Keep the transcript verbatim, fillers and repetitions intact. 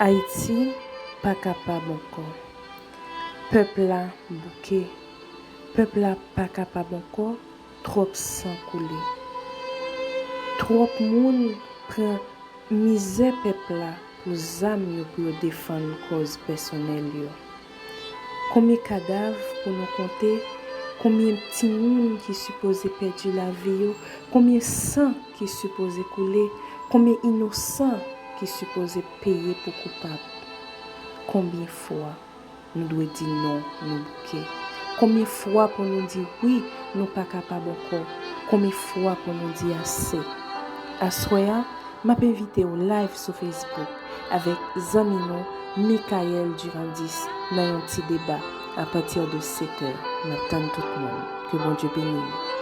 Ayiti pa kapab ankò. Pèp la bouke. Pèp la pa kapab ankò. Twòp san koule. Twòp moun pran mizè pèp la pou zam yo pou yo defann kòz pèsonèl yo. Konbyen kadav pou nou konte? Konbyen timoun ki sipoze pèdi lavi yo? Konbyen san ki sipoze koule? Konbyen inosan ki sipoze peye pou koupab? Konbyen fwa nou dwe di non, nou bouke? Konbyen fwa pou nou di wi, nou pa kapab ankò? Konbyen fwa pou nou di ase? Aswè a, m ap envite w live sou Facebook avèk zanmi nou Michael Durandis nan yon ti deba apati de sèt è. M ap tann tout moun. Ke Bondye beni nou.